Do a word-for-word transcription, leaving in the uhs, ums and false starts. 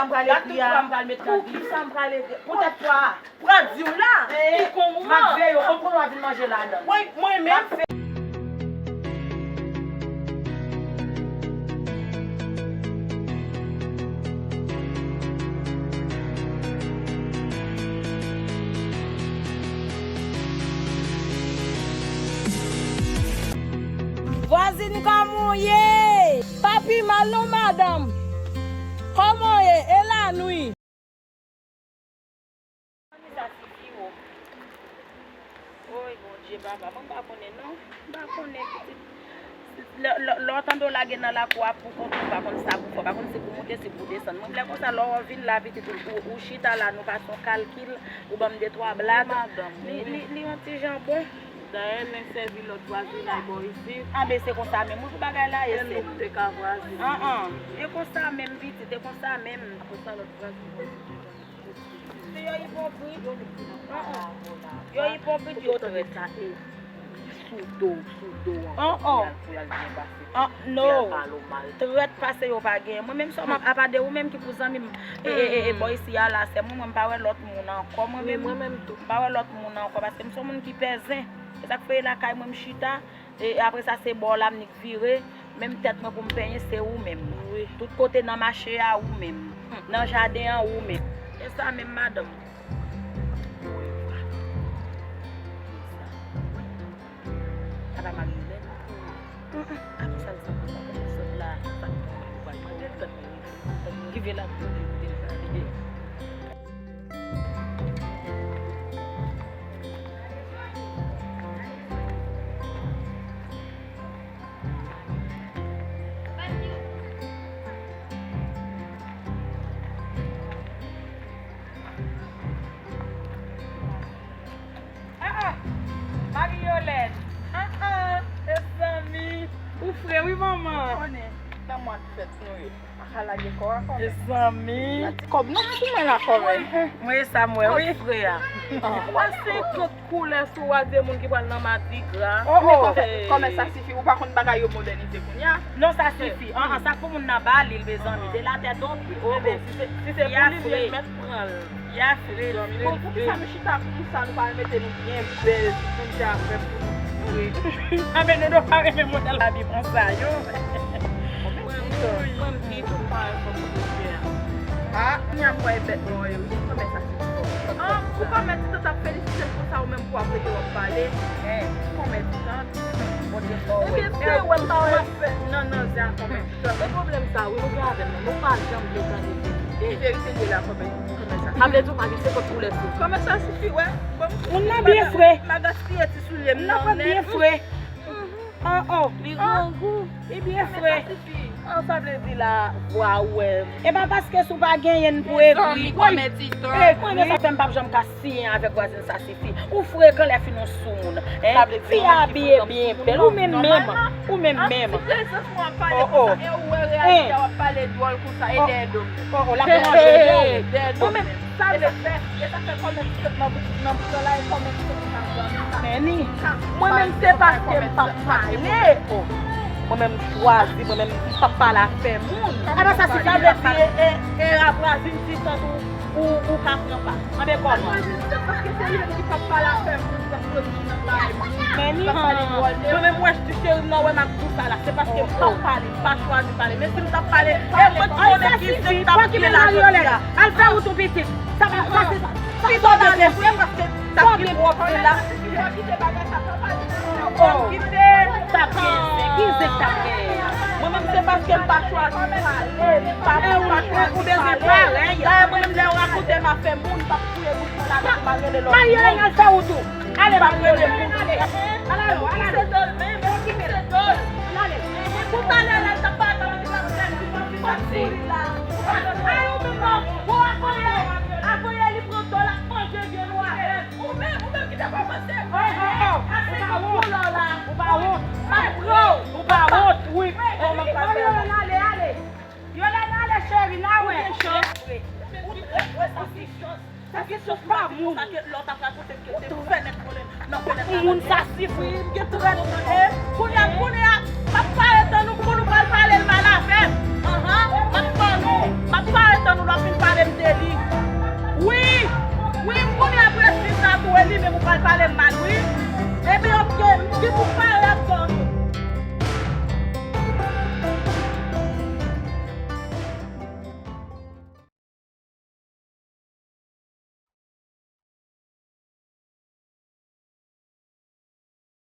M pral ekri a. Pou ki sa m pral ekri? Poutèt pwa a. Pran di w la. Ki kon mwen. M ap veye w. Konprann w ap vin manje ladan. Mwen, mwen menm. Vwazin, kòman w ye? Pa pi mal non, madanm. Kòman w ye? E lanwi? Sa sifi, wo. Oy, Bondye, papa, mwen pa konnen non. M pa konnen, pitit. Lè, lè, lè w tande w lage nan lakou a pou kont ou, pa konn sa pou fè, pa konn si pou moute, si pou desann. Mwen, lè konsa, lè w vin la, pitit, ou, ou, ou chita la, nou pa son kalkil, ou ban m de twa blag. Li, li, li yon ti jan bon. Dayè, men sèvi lòt vwazinay bò isit. Anben, se konsa menm, wi, pou bagay la ye, se. An, an. E konsa menm, pitit, e konsa menm. Konsa lòt vwazinay bò isit. Se yo ipokrit. An, an. Yo ipokrit, yo trèt. Sou do, sou do an. An, an. Pou y al byen pase. An, no. Pou y al pale w mal. Trèt pase yo pa genyen. Mwen menm sèlman, apa de ou menm ki pou zanmi m, e, e, e, e, bò isi a la, sè mwen, mwen m pa wè lòt moun ankò. Mwen menm, mwen menm tou. M pa wè lòt moun ankò, paske m se yon moun ki pè zen. E sa k fè lakay mwen m chita, e, e apre sa se bò w la m nik vire, menm tèt mwen pou m penyen, se ou menm. Wi. Tout kote nan mache a, ou menm. Nan jaden an, ou menm. E sa menm, madanm. Apa Marilèn? Apa sa l sanble sa konn sot la? Sa konn li pral mande l, tann li rive. Tann li rive la, pou li koute l pale. Ah, ah. Marie Yolène. Ah, ah. Mezanmi. Ou fre wi, manman. Ou konnen, nan mwa fèt nou ye. Pa ka lage kò a, kòmè. Mezanmi. Kòb nou pou mwen la, kòmè. Mwen, mwen sa mwen, wi. Frè a. Ah. Wè senkant koulè sou wa de moun ki pral nan madigra. Oh, oh. Men kòmè, kòmè sa sifi, ou pa konn bagay yo modènize kounye a. Non, sa sifi. An, an, sa pou moun nan ba li l, mezanmi. De la tèt o pye. Oh, oh. Si se, si se pou li, li mèt pran l. Ya fre, fre, fre. Bon, poukisa nou chita konsa, nou pa mete nou byen bèl, pou nou te ap fè pou nou fre? Anben, nou, nou pa renmen modèl abi konsa yo. Mwen, mwen, mwen, m di tou, m pa renmen fòm pou nou fè a. Ah, kounye a m wè bèt mwen, wi, kòmè sa se fò. Ah, ou kòmè ti tan t ap felisite l konsa, ou menm pou ap rete w ap pale. Eh, kòmè ti tan. Bondye fò, wi. Ebyen, si w wè m pa wè l ap fè nan, nan zen a kòmè ti tan. Se pwoblèm sa, wi, nou gen avè m nan. Nou pa janm vle tande verite. Verite li la, kòmè. Sa vle di ou pa gen senkant koulè sou ou. Kòmè sa sifi, wè. Bon, moun nan byen fre. M pa gaspiye ti soulye m nan, men. Byen fre. Oh, oh. Li grangou. Li byen fre. Kòmè sa sifi. An, sa vle di la, vwa ou wè. E pa paske si w pa genyen n pou egri. Mezanmi, kòmè ti tan. Egri, men sa fè m p ap janm ka siyen avèk vwazin sa sifi. Ou frekan lè fin ou sou moun. Hein? Fi a abiye byen bèl. Ou menm menm. Ou menm menm. An ti prezans mwen ap pale konsa, e ou wè reyalite a w ap pale dwòl konsa, e dèyè do m. Oh, oh, l ap manje dèyè w. Dèyè do m. Mwen menm, sa vle fè, e sa fè kòmè ti sot nan bouch, nan bouch la, e kòmè ti sot nan zanmi sa. Men ni, mwen menm se paske m p ap pale. Oh. Mwen menm m chwazi, mwen menm m p ap pale afè moun. Apa sa sifi, sa vle di, e, e, e a vwazin ti sot ou, ou, ou ka pran pa. Anben kòman? Paske se li menm ki p ap pale afè moun, k ap soti nan kay moun, k ap pale dwòl de moun. Mwen menm, wè, ti cheri m nan, wè m ap di w sa la, se paske m p ap pale, m pa chwazi pale. Men si m t ap pale, e mwen ki konnen ki zen k t ap gen la jodi a. Al fè wout ou pitit. Sa pa, sa se, sa se pito dale vre paske sa ki pwòp se la. Kite bagay sa, pa pale. Oh, kite. T ap gen zen, ki zen k t ap genyen? Mwen menm se paske m pa chwazi pale, m pa, m pa chwazi pale. Dayè mwen menm lè yo rakonte m afè moun, m p ap fouye bouch mwen ladan, m al rele lòt moun. Marie Hélène, al fè wout ou. Ale, Marie Hélène. Al ale, al ale. Al ale. Pou talè la, l t ap pale kòman li t ap fè, li t ap fè kouri la. Ay, ou menm non, bon, akoye, akoye li pran do, l ap manje vye nou avè l. Ou menm, ou menm ki te kòmanse. Oh, oh, oh. Ou pa wont. Ou pa wont. M ap pran w. Ou pa wont. Wi. Kòman m pral fè la? Yolène, ale, ale. Yolène, ale, cheri, n a wè. Ou gen chans. Ou trèt, wè sa se chans. Sa se chans pa moun. Sa ke lè w t ap rakonte m ke te fè nèg konnen nan fenèt la. Moun sa sifi. Wi, m gen trèt. Kounye a, kounye a, m ap pale tan nou pou nou pral pale l mal avè m. Anhan, m ap ban nou, m ap pale tan nou l ap vin Wè li menm ou pral pale m mal wi. Ebyen ok, m gen pou pale